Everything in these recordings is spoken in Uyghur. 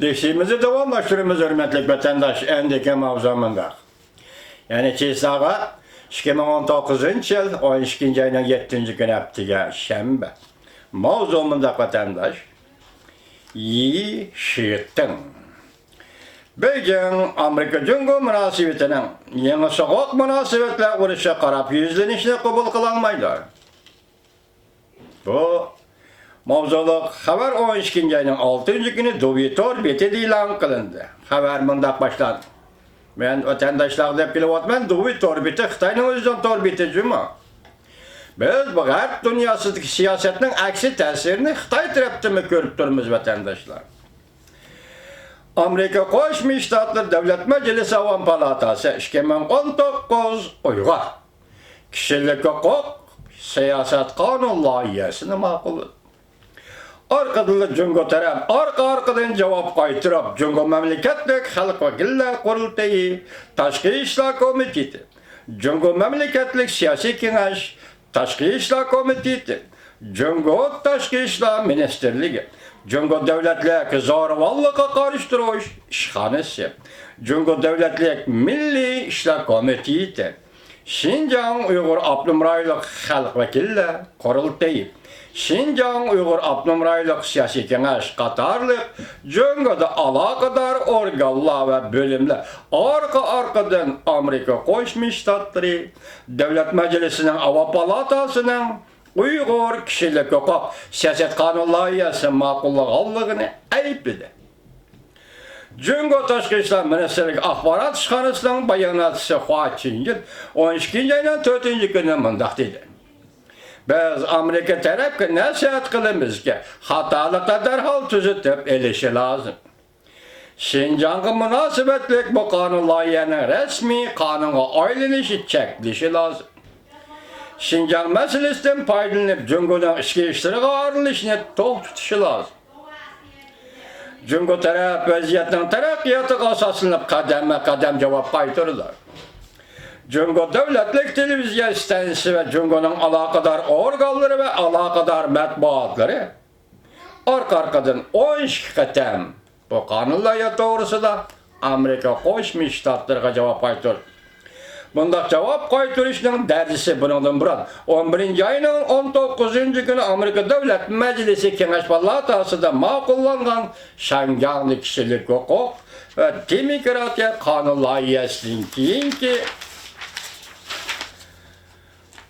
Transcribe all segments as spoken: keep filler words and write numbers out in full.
دىسىمىزنى داۋاملاشتۇرىمىز، ھۆرمەتلىك ۋەتەنداش. ئەندىكى ماۋزۇ مۇنداق. يەنى چىساغا ئىككى مىڭ ئون توققۇزىنچى يىل ئون ئىككىنچى ئاينىڭ يەتتىنچى كۈنى، ھەپتىگە شەنبە. ماۋزۇ مۇنداق، ۋەتەنداش. يى شىتىڭ. بېيجىڭ ئامېرىكا جۇڭگو مۇناسىۋىتىنىڭ يېڭى سوغۇق مۇناسىۋەتلەر ئۇرۇشىغا قاراپ يۈزلىنىشنى قوبۇل قىلالمايدۇ. بۇ ماۋزۇلۇق خەۋەر ئون ئىككىنچى ئاينىڭ ئالتىنچى كۈنى دۇۋى تور بېتىدە ئېلان قىلىندى. خەۋەر مۇنداق باشلاندى. مەن ۋەتەنداشلارغا دەپ كېلىۋاتىمەن، دۇۋى تور بېتى خىتاينىڭ ئۆزىنىڭ تور بېتى جۇمۇ. بىز بۇ غەرب دۇنياسىدىكى سىياسەتنىڭ ئەكسى تەسىرىنى خىتاي تەرەپتىنمۇ كۆرۈپ تۇرىمىز، ۋەتەنداشلار. ئامېرىكا قوشما شتاتلىرى دۆلەت مەجلىسى ئاۋام پالاتاسى ئىككى مىڭ ئون توققۇز ئۇيغۇر كىشىلىك ھوقۇق سىياسەت قانۇن لايىھەسىنى ماقۇللىدى. ئارقىدىنلا جۇڭگو تەرەپ ئارقا-ئارقىدىن جاۋاب قايتۇرۇپ، جۇڭگو مەملىكەتلىك خەلق ۋەكىللەر قۇرۇلتىيى، تاشقى ئىشلار كومىتېتى، جۇڭگو مەملىكەتلىك سىياسىي كېڭەش، تاشقى ئىشلار كومىتېتى، جۇڭگو تاشقى ئىشلار مىنىستىرلىكى، جۇڭگو دۆلەتلىك زورىۋانلىققا قارشى تۇرۇش ئىشخانىسى، جۇڭگو دۆلەتلىك مىللىي ئىشلار كومىتېتى، شىنجاڭ ئۇيغۇر ئاپتونوم رايونلۇق خەلق ۋەكىللەر قۇرۇلتىيى، شىنجاڭ ئۇيغۇر ئاپتونوم رايونلۇق سىياسىي كېڭەش قاتارلىق جۇڭگودا ئالاقىدار ئورگانلار ۋە بۆلۈملەر ئارقا-ئارقىدىن ئامېرىكا قوشما شتاتلىرى دۆلەت مەجلىسىنىڭ ئاۋام پالاتاسىنىڭ ئۇيغۇر كىشىلىك ھوقۇق سىياسەت قانۇن لايىھەسىنى ماقۇللىغانلىقىنى ئەيىبلىدى. جۇڭگو تاشقى ئىشلار مىنىستىرلىكى ئاخبارات ئىشخانىسىنىڭ باياناتچىسى خۇا چىنيىن ئون ئىككىنچى ئاينىڭ تۆتىنچى كۈنى مۇنداق دېدى: بىز ئامېرىكا تەرەپكە نەسىھەت قىلىمىزكى، خاتالىقنى دەرھال تۈزىتىپ ئېلىشى لازىم. شىنجاڭغا مۇناسىۋەتلىك بۇ قانۇن لايىھەنىڭ رەسمىي قانۇنغا ئايلىنىشى چەكلىشى لازىم. شىنجاڭ مەسىلىسىدىن پايدىلىنىپ، جۇڭگونىڭ ئىچكى ئىشلىرىغا ئارىلىشىشنى توختىتىشى لازىم. جۇڭگو تەرەپ ۋەزىيەتنىڭ تەرەققىياتىغا ئاساسلىنىپ، قەدەممۇ قەدەم جاۋاب قايتۇرىدۇ. جۇڭگو دۆلەتلىك تېلېۋىزىيە ئىستانسىسى ۋە جۇڭگونىڭ ئالاقىدار ئورگانلىرى ۋە ئالاقىدار مەتبۇئاتلىرى ئارقا-ئارقىدىن ئون ئىككى قېتىم بۇ قانۇن لايىھە توغرىسىدا ئامېرىكا قوشما شتاتلىرىغا جاۋاب قايتۇردى. بۇنداق جاۋاب قايتۇرۇشنىڭ دەرىجىسى بۇنىڭدىن بۇرۇن، ئون بىرىنچى ئاينىڭ ئون توققۇزىنچى كۈنى ئامېرىكا دۆلەت مەجلىسى كېڭەش پالاتاسىدا ماقۇللانغان شياڭگاڭدا كىشىلىك ھوقۇق ۋە دېموكراتىيە قانۇن لايىھەسىدىن كېيىنكى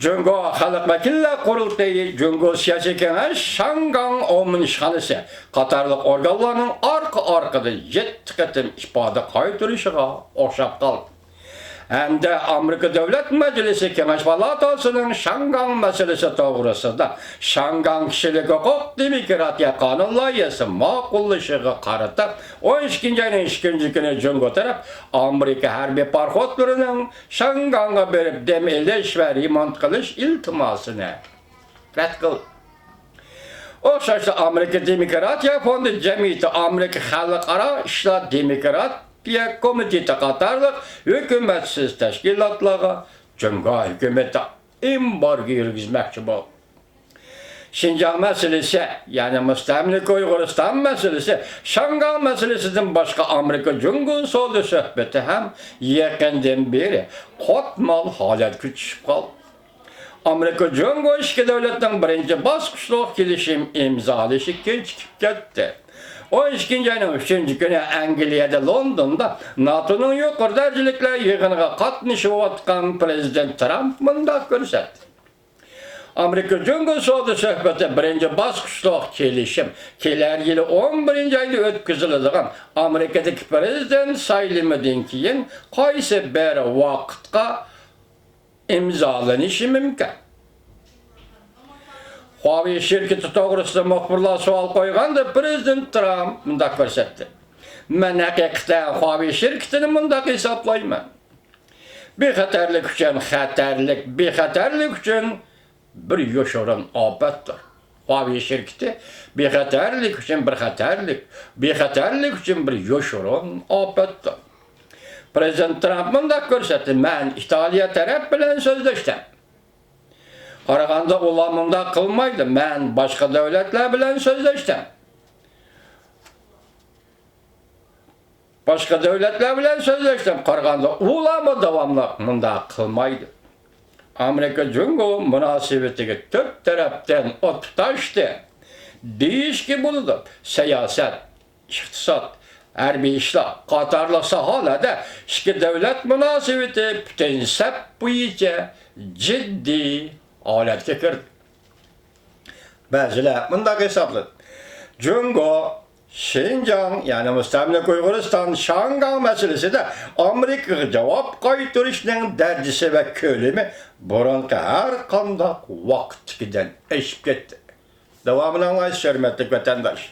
جۇڭگو خەلق ۋەكىللەر قۇرۇلتىيى، جۇڭگو سىياسىي كېڭەش، شياڭگاڭ ئومۇمىي ئىشخانىسى قاتارلىق ئورگانلارنىڭ ئارقا-ئارقىدىن يەتتە قېتىم ئىپادە قايتۇرۇشىغا ئوخشاپ قالدى. ھەمدە ئامېرىكا دۆلەت مەجلىسى كېڭەش پالاتاسىنىڭ شياڭگاڭ مەسىلىسى توغرىسىدا شياڭگاڭ كىشىلىك ھوقۇق دېموكراتىيە قانۇن لايىھەسى ماقۇللىشىغا قارىتا ئون ئىككىنچى ئاينىڭ ئىككىنچى كۈنى جۇڭگو تەرەپ ئامېرىكا ھەربىي پاراخوتلىرىنىڭ شياڭگاڭغا بېرىپ دەم ئېلىش ۋە رېمونت قىلىش ئىلتىماسىنى رەت قىلدى. ئوخشاشلا، ئامېرىكا دېموكراتىيە فوندى جەمئىيىتى ئامېرىكا خەلقئارا ئىشلار دېموكراتىيە كومىتېتى قاتارلىق ھۆكۈمەتسىز تەشكىلاتلارغا جۇڭگو ھۆكۈمىتى ئېمبارگو يۈرگۈزمەكچى بولدى. شىنجاڭ مەسىلىسى، يەنى مۇستەملىكە ئۇيغۇرىستان مەسىلىسى، شياڭگاڭ مەسىلىسىدىن باشقا ئامېرىكا جۇڭگو سودا سۆھبىتى ھەم يېقىندىن بېرى قاتمال ھالەتكە چۈشۈپ قالدى. ئامېرىكا جۇڭگو ئىككى دۆلەتنىڭ بىرىنچى باسقۇچلۇق كېلىشىم ئىمزالىشى كېچىكىپ كەتتى. ئون ئىككىنچى ئاينىڭ ئۈچىنچى كۈنى ئەنگلىيەدە لوندوندا ناتونىڭ يۇقىرى دەرىجىلىكلەر يىغىنىغا قاتنىشىۋاتقان پىرېزىدېنت ترامپ مۇنداق كۆرسەتتى. ئامېرىكا جۇڭگو سودا سۆھبىتى بىرىنچى باسقۇچلۇق كېلىشىم كېلەر يىلى ئون بىرىنچى ئايدا ئۆتكۈزۈلىدىغان ئامېرىكىدىكى پىرېزىدېنت سايلىمىدىن كېيىن قايسى بىر ۋاقىتقا ئىمزالىنىشى مۇمكىن. خۇاۋېي شىركىتى توغرىسىدا مۇخبىرلار سوئال قويغاندا، پىرېزىدېنت ترامپ مۇنداق كۆرسەتتى: مەن ھەقىقەتەن خۇاۋېي شىركىتىنى مۇنداق ھېسابلايمەن. بىخەتەرلىك ئۈچۈن خەتەرلىك، بىخەتەرلىك ئۈچۈن بىر يوشۇرۇن ئاپەتتۇر. خۇاۋېي شىركىتى بىخەتەرلىك ئۈچۈن بىر خەتەرلىك، بىخەتەرلىك ئۈچۈن بىر يوشۇرۇن ئاپەتتۇر. پىرېزىدېنت ترامپ مۇنداق كۆرسەتتى: مەن ئىتالىيە تەرەپ بىلەن سۆزلەشتىم. قارىغاندا ئۇلار مۇنداق قىلمايدۇ. مەن باشقا دۆلەتلەر بىلەن سۆزلەشتىم. باشقا دۆلەتلەر بىلەن سۆزلەشتىن قارىغاندا، ئۇلارمۇ داۋاملىق مۇنداق قىلمايدۇ. ئامېرىكا جۇڭگو مۇناسىۋىتىگە تۆت تەرەپتىن ئوت تۇتاشتى دېيىشكە بولىدۇ. سىياسەت، ئىقتىساد، ھەربىي ئىشلار قاتارلىق ساھەلەردە ئىككى دۆلەت مۇناسىۋىتى پۈتۈن سەپ بويىچە جىددىي ھالەتكە كىردى. بەزىلەر مۇنداق ھېسابلىدى: جۇڭگو شىنجاڭ، يەنى مۇستەملىكە ئۇيغۇرىستان، شياڭگاڭ مەسىلىسىدە ئامېرىكىغا جاۋاب قايتۇرۇشنىڭ دەرىجىسى ۋە كۆلىمى بۇرۇنقى ھەر قانداق ۋاقىتتىكىدىن ئېشىپ كەتتى. داۋامىنى ئاڭلايسىز، ھۆرمەتلىك ۋەتەنداش.